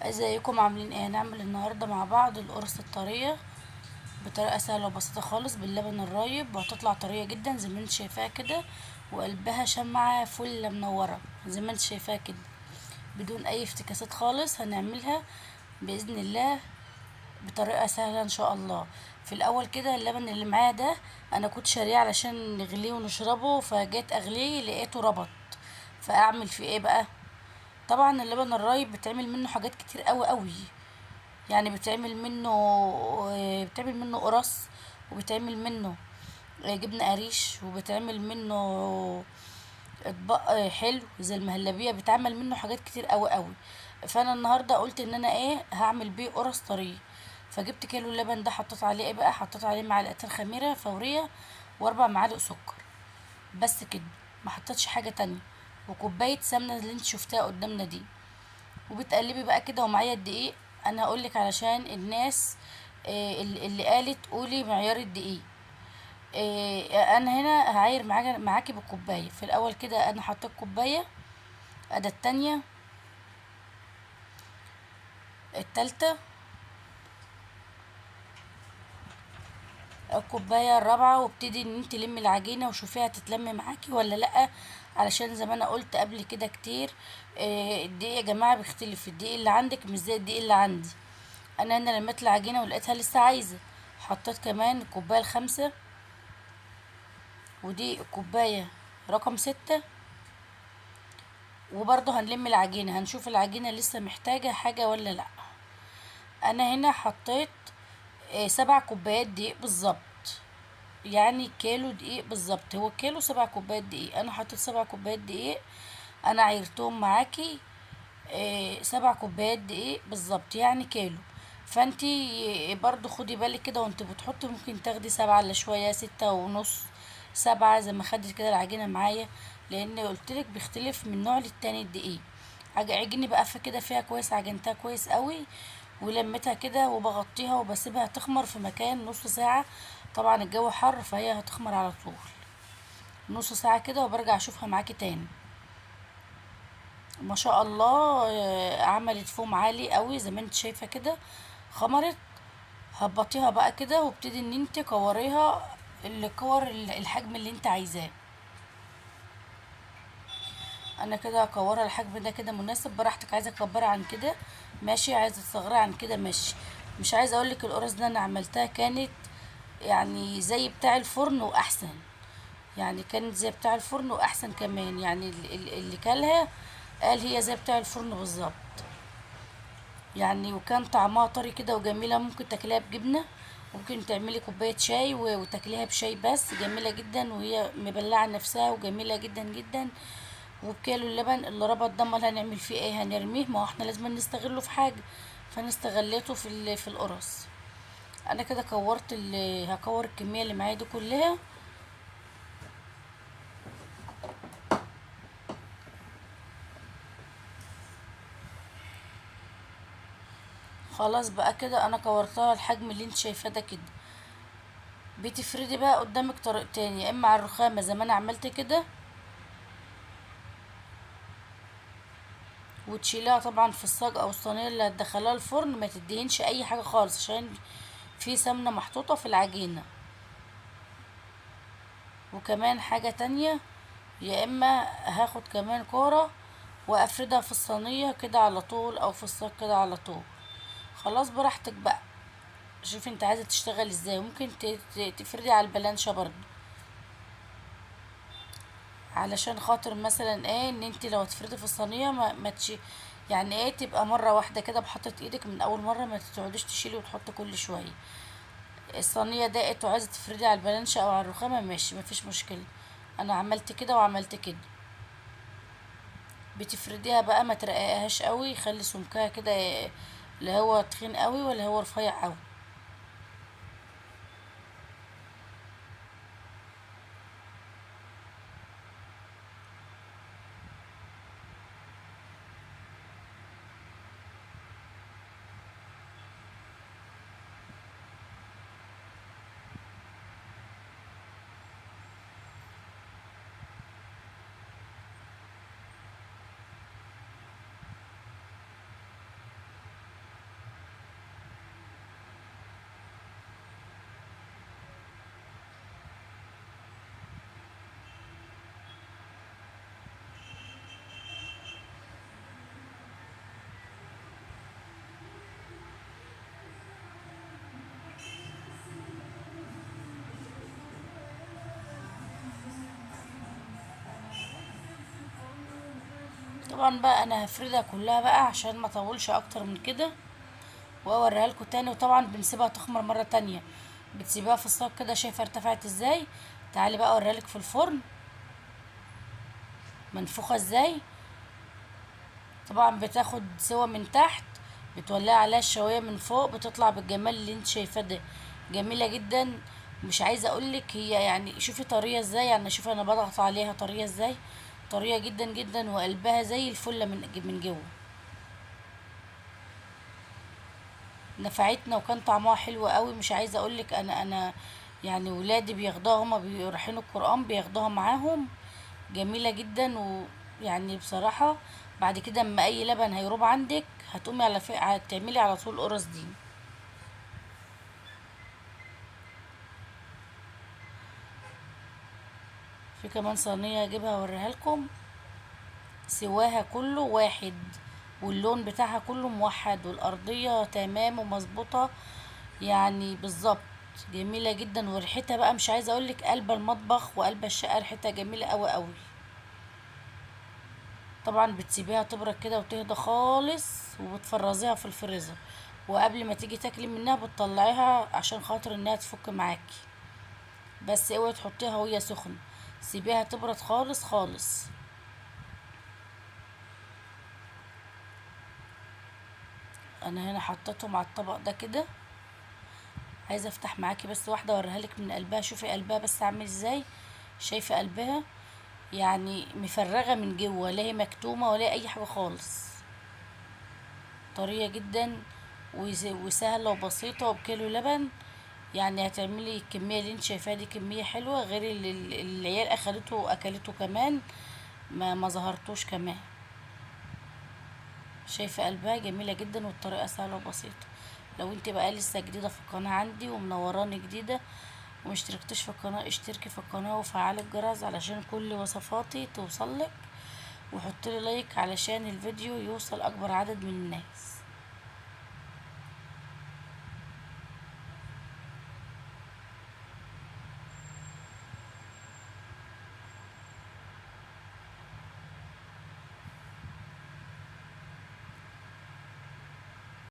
ازيكم؟ عاملين ايه؟ هنعمل النهارده مع بعض القرص الطريه بطريقة سهلة وبسيطة خالص باللبن الرايب، وهتطلع طرية جدا زي ما انت شايفاها كده، وقلبها شمعة فله منورة زي ما انت شايفاها كده، بدون اي افتكاسات خالص. هنعملها باذن الله بطريقة سهلة ان شاء الله. في الاول كده اللبن اللي معايا ده انا كنت شاريه علشان نغليه ونشربه، فجيت اغليه لقيته ربط، فاعمل فيه ايه بقى؟ طبعا اللبن الرايب بتعمل منه حاجات كتير قوي قوي، يعني بتعمل منه قرص، وبتعمل منه جبنة قريش، وبتعمل منه اطباق حلو زي المهلبية، بتعمل منه حاجات كتير قوي قوي. فانا النهارده قلت ان انا هعمل بيه قرص طرية. فجبت كيلو اللبن ده، حطيت عليه ايه بقى؟ حطيت عليه معلقتين خميرة فورية واربع معالق سكر بس كده، ما حطيتش حاجة تانية، وكوباية سمنة اللي انت شفتها قدامنا دي. وبتقلبي بقى كده. ومعايا الدقيق، انا هقولك علشان الناس اللي قالت قولي معيار الدقيق. انا هنا هعاير معاكي بالكوبايه. في الاول كده انا حطيت كوباية، ادي التانية، التالتة، الكوباية الرابعة، وابتدي ان انت تلمي العجينة وشوفيها هتتلم معاكي ولا لأ، علشان زي ما انا قلت قبل كده كتير، الدقيق يا جماعة بيختلف، الدقيق اللي عندك مش زي الدقيق اللي عندي. انا هنا لميت العجينة ولقيتها لسه عايزة، حطيت كمان الكوباية الخامسة، ودي الكوباية رقم 6. وبرضه هنلم العجينة، هنشوف العجينة لسه محتاجة حاجة ولا لأ. انا هنا حطيت 7 كوبايات دقيق بالظبط، يعني كيلو دقيق بالظبط، هو كيلو 7 كوبايات دقيق. انا حطيت 7 كوبايات دقيق، انا عيرتهم معاكي، 7 كوبايات دقيق بالظبط، يعني كيلو. فانتي برضو خدي بالك كده وانت بتحطي، ممكن تاخدي 7 الا شوية، ستة ونص، 7 زي ما خدت كده العجينة معايا، لان قلتلك بيختلف من نوع للتاني الدقيق. عجيني بقى كده فيها كويس، عجنتها كويس قوي ولمتها كده، وبغطيها وبسيبها تخمر في مكان نص ساعة. طبعا الجو حر فهي هتخمر على طول نص ساعة كده، وبرجع اشوفها معاكي تاني. ما شاء الله، عملت فوم عالي قوي زي ما انت شايفة كده، خمرت. هبطيها بقى كده وابتدي ان انت كوريها الكور الحجم اللي انت عايزاه. انا كده هكورها الحجم ده كده مناسب، براحتك، عايزه تكبرها عن كده ماشي، عايزه تصغرها عن كده ماشي. مش عايزه اقولك القرص اللي انا عملتها كانت زي بتاع الفرن واحسن، يعني كانت زي بتاع الفرن واحسن كمان، يعني اللي كلها قال هي زي بتاع الفرن بالظبط وكان طعمها طري كده وجميلة. ممكن تاكليها بجبنه، ممكن تعملي كوباية شاي وتاكليها بشاي بس، جميلة جدا وهي مبلعه نفسها وجميلة جدا جدا. وبكيلو اللبن اللي ربط ده امال هنعمل فيه ايه؟ هنرميه؟ ما هو احنا لازم نستغله في حاجة، فانا استغليته في القرص. انا كده كورت هكور الكمية اللي معايا دي كلها. خلاص بقى كده انا كورتها الحجم اللي انت شايفاه ده كده. بتفردي بقى قدامك طريقتين، يا اما على الرخامه زي ما انا عملت كده وتشيلها طبعا في الصاج او الصينية اللي هتدخلها الفرن، ما تدهنش اي حاجة خالص عشان في سمنه محطوطة في العجينة. وكمان حاجة تانية، يا اما هاخد كمان كورة وافردها في الصينية كده على طول او في الصاج كده على طول. خلاص براحتك بقى، شوفي انت عايزه تشتغل ازاي. ممكن تفردي على البلانشه برضو، علشان خاطر مثلا ايه ان انت لو هتفردي في الصينية ما تشي، يعني ايه تبقى مرة واحدة كده بحطت ايدك من اول مرة، ما تقعديش تشيلي وتحطي كل شوية. الصينية ضاقت وعايزه تفردي على البلانشه او على الرخامه ماشي، مفيش مشكلة. انا عملت كده وعملت كده. بتفرديها بقى، ما ترققهاش قوي، خلي سمكها كده لا هو تخين قوي ولا هو رفيع قوي. طبعا بقى انا هفردها كلها بقى عشان ما اطولش اكتر من كده، واوريها لكم تاني. وطبعا بنسيبها تخمر مرة تانية، بتسيبها في الصاج كده. شايفة ارتفعت ازاي؟ تعالي بقى اوريها لك في الفرن منفوخة ازاي. طبعا بتاخد سوا من تحت، بتولعي عليها الشواية من فوق، بتطلع بالجمال اللي انت شايفاه ده، جميلة جدا. مش عايزة اقولك هي شوفي طرية ازاي، شوفي انا بضغط عليها طرية ازاي، طرية جدا جدا، وقلبها زي الفلة من جوه. نفعتنا وكان طعمها حلو قوي. مش عايزة اقولك انا ولادي بياخدوها، هما بيروحين القرآن بياخدوها معاهم، جميلة جدا. ويعني بصراحة بعد كده اما اي لبن هيروب عندك هتقومي على هتعملي على طول القرص دي. في كمان صينية هجيبها اوريها لكم، سواها كله واحد واللون بتاعها كله موحد، والارضية تمام ومظبوطة بالظبط، جميلة جدا. وريحتها بقى مش عايزة اقولك، قلب المطبخ وقلب الشقة ريحتها جميلة قوي قوي. طبعا بتسيبيها تبرد كده وتهدى خالص، وبتفرزيها في الفريزر، وقبل ما تيجي تاكلي منها بتطلعيها عشان خاطر انها تفك معاكي، بس اوعي تحطيها وهي سخنة، سيبيها تبرد خالص خالص. انا هنا حطيتهم على الطبق ده كده، عايزه افتح معاكي بس واحده اوريها لك من قلبها. شوفي قلبها بس عامل ازاي، شايفه قلبها مفرغه من جوه، لا هي مكتومه ولا اي حاجه خالص، طريه جدا وسهله وبسيطه، وبكيلو لبن هتعملي الكميه اللي انت شايفاها دي، كميه حلوه، غير اللي العيال اخدته واكلته كمان، ما ظهرتوش كمان. شايفه قلبها جميله جدا، والطريقه سهله وبسيطه. لو انت بقى لسه جديده في القناه عندي ومنوراني جديده ومشتركتش في القناه، اشتركي في القناه وفعلي الجرس علشان كل وصفاتي توصلك، وحطي لي لايك علشان الفيديو يوصل اكبر عدد من الناس.